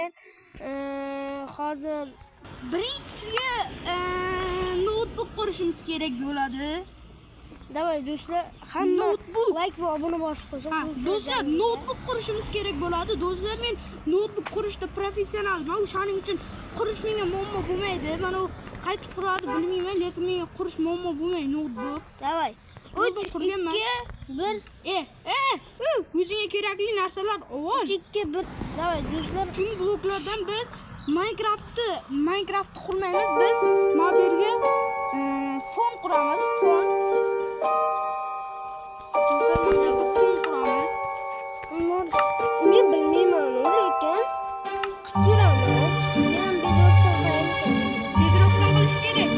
Men hozir birinchisiga notebook qurishimiz kerak bo'ladi. Давай do'stlar, hamma like va obuna bosib qo'ysin. Do'stlar, notebook qurishimiz kerak bo'ladi. Do'stlar, men notebook qurishda professionalman. O'shaning uchun qurish menga muammo bo'lmaydi. Mana u qaytib quradi bilmayman, lekin menga qurish muammo bo'lmaydi notebook. Давай. 3 2 1. O'zingga kerakli narsalar ol. 3 2 1. Давай do'stlar, chun bloklardan biz Minecraftni qurmaymiz. Biz mana bu yerga fon quramiz, fon. Men bilmayman, lekin qilib ko'ramiz. Men bedrockdan qilaymikan? Bedrockdan qilish kerak.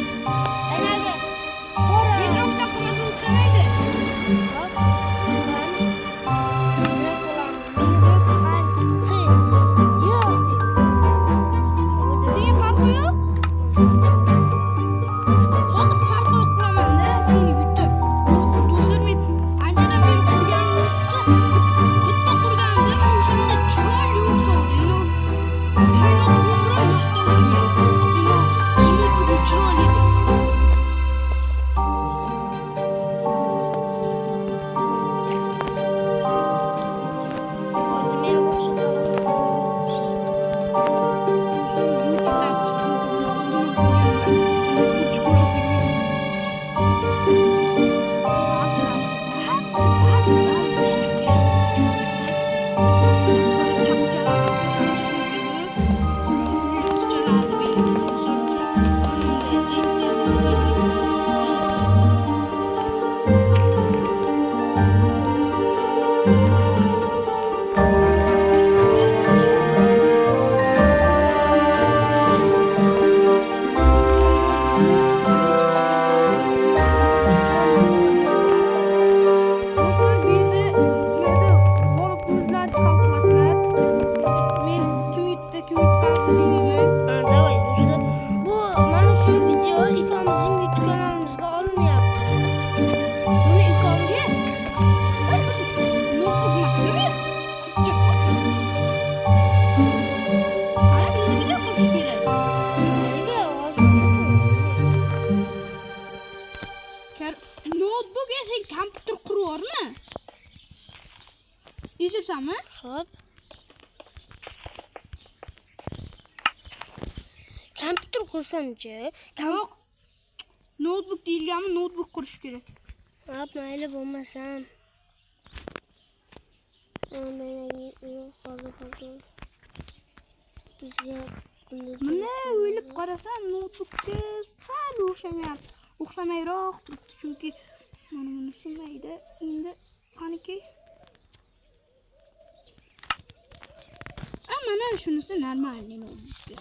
Aynaga qora. Bedrockdan qilmasa o'xshamaydi. Sen farqi yo'q. Hozir farqi yo'q qilaman-da, seni yutib. Do'stlar, men anchadan beri qurganimni bitta qurgandim, o'shanda chiroyli o'xshardi. Chiroyli. Hozir men o'xshataman. Do'stlar, bu yerda nimada g'olib o'zlari hal qilasizlar. Men kim yutdi, kim yutqazdi demayman. Давай do'stlar. Bu mana shu video ikkomizning YouTube kanalimizga olinyapti. Buni ikkomiz Notebook emasmi? Qara, buni qurish kerak. Nega hozir Notebook sen kompyuter qurvormi? Eshitibsanmi? Xo'p. Kompyuter qursamchi? Yo'q. Notebook deyilganmi? Notebook qurish kerak. Hop, mayli bo'lmasam. Hozir. Bizga Buni o'ylab qarasam, notebookka sal o'xshamayapti. O'xshamayroq turibdi, chunki mana buni sinmaydi. Endi qaniki? Mana shunisi normalniy notebookka.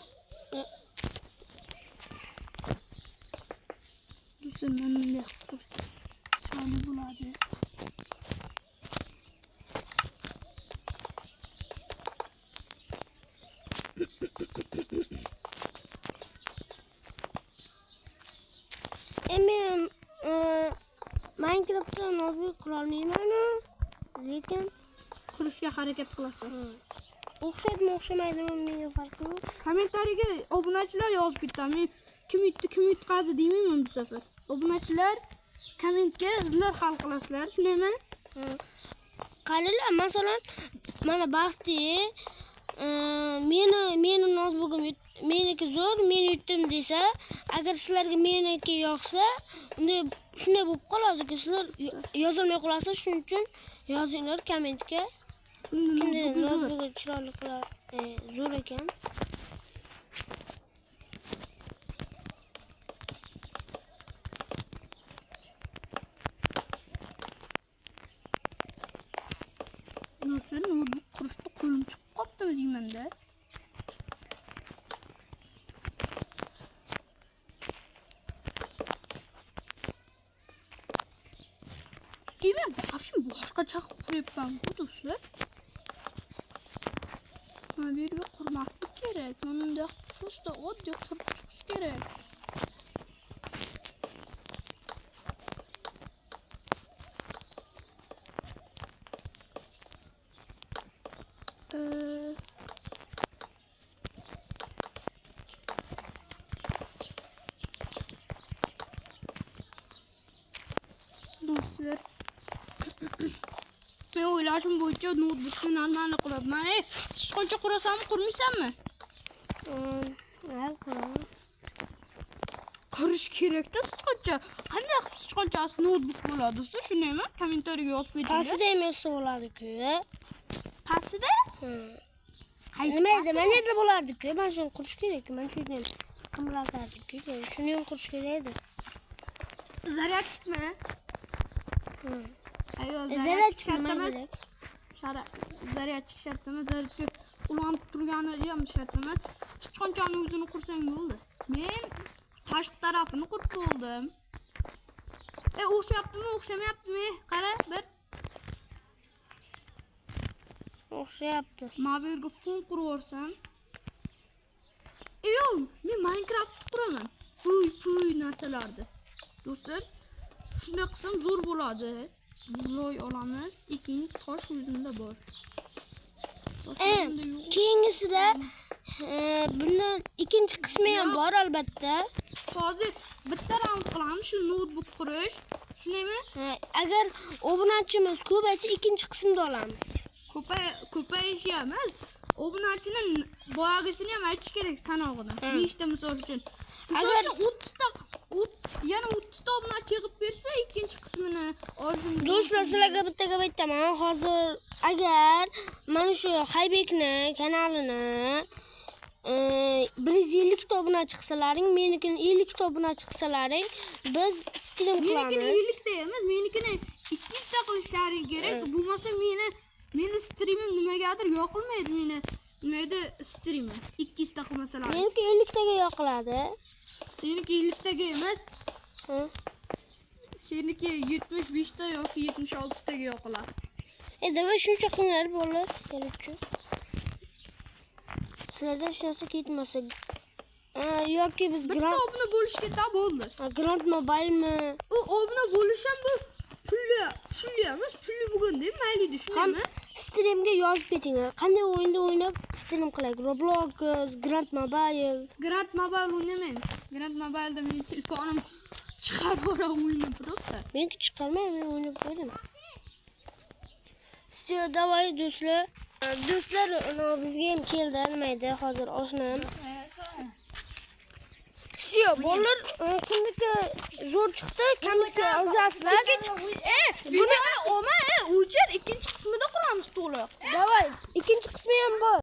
Do'stlar, mana bunday qursa chiroyli bo'ladi. Men Minecraftda notebook qura olmayman, lekin qurishga harakat qilasan. O'xshaydimi, o'xshamaydimi menga farqi yo'q. Kommentariyaga obunachilar yozib ketdi. Men kim yutdi, kim yutqazdi demayman bu safar. Obunachilar kommentga sizlar hal qilasizlar, shundaymi? Qaranglar, masalan, mana Baxti meni notebookim meniki zo'r, men yutdim desa, agar sizlarga meniki yoqsa, unda shunday bo'lib qoladiki, sizlar yozolmay qolasizlar, shuning uchun yozinglar kommentga. Kimni notebooki chiroyli qilar, zo'r ekan. Do'stlar, notebook qurishda qo'lim chiqib qolibdimi deyman-da. Deyman, вообще boshqacha quryapman-ku do'stlar. Mana bu yerga qurmaslik kerak. Mana bunday просто oddiy qurib chiqish kerak. Do'stlar, men o'ylashim bo'yicha noutbukni normal quryapman. Sichqoncha qurasanmi, qurmaysanmi? Ha, quraman. Qurish kerakda sichqoncha. Qanday qilib sichqonchasi noutbuk bo'ladi do'stlar? Shundaymi? Kommentariyaga yozib ketinglar. Pastida ham yozsa bo'ladi-ku. Pastida? Qaysi Nima edi? pastida? Mana yerda bo'lardi-ku. Mana shuni qurish kerak. Mana shuni ham qimirlatardik-ku. Shuni ham qurish kerak edi. Zaryadchikmi? Ayo, Zaryadchik shart nima emas. kerak? Zaryadchik shart emas. Zaryadchik ulanib turgani ham shart emas. Sichqonchani o'zini qursang bo'ldi. Men tashqi tarafini qurib bo'ldim. O'xshayaptimi, o'xshamayaptimi? Qara, bir. O'xshayapti. Mana bu yerga fon qurib yuborsam. Yo'q, men Minecraft quraman. Puy narsalarni. Do'stlar, shunday qilsam zo'r bo'ladi. Loy olamiz. Ikkinchi tosh o'zimda bor. Tosh o'zimda yo'q. Keyingisida bundan ikkinchi qismi ham bor albatta. Hozir bitta raund qilamiz shu noutbuk qurish. Shundaymi? Agar obunachimiz ko'paysa ikkinchi qismda olamiz. Ko'payishi emas. Obunachini boyagisini ham aytish kerak sanog'ini. 5 ta misol uchun. Agar 30 ta yana 30 ta obunachi yig'ib bersa ikkinchi qismini olishimiz. Do'stlar, sizlarga bitta gap aytaman. Hozir agar mana shu Haybekni kanalini 150 ta obunachi qilsalaring, menikini 50 ta obunachi qilsalaring, biz stream Menikini qilamiz. 50 ta emas, menikini 200 ta qilishlari kerak. Bo'lmasa meni streamim nimagadir yoqilmaydi meni. Nimada streamim 200 ta qilmasalar. Meniki 50 taga yoqiladi. Seniki 50 taga emas. Seniki 75 ta yoki 76 taga yoqiladi. Davay shuncha qilinglar bolalar, kelibchi. Sizlarda hech narsa ketmasa. Yoki biz Bitta obuna bo'lish ketsa bo'ldi. Grand Mobile'mi? U obuna bo'lish ham bu pulli emas, pulli bo'lganda mayli shundaymi? Streamga yozib ketinglar. Qanday o'yinda o'ynab stream qilaylik? Roblox, Grand Mobile. Grand Mobile o'ynamaymiz. Grand Mobile'da mening telefonim chiqarib yuboradi o'yinni просто. Meniki chiqarmayman, men o'ynab qo'ydim. Всё, давай do'stlar. Do'stlar, bizga ham keldi, nima edi? Hozir oshnam. Всё, bolalar, kimniki zo'r chiqdi, kommentga yozasizlar. Ikkinchi qismi, buni olma, o'chir, ikkinchi qismida quramiz to'liq. Давай, ikkinchi qismi ham bor.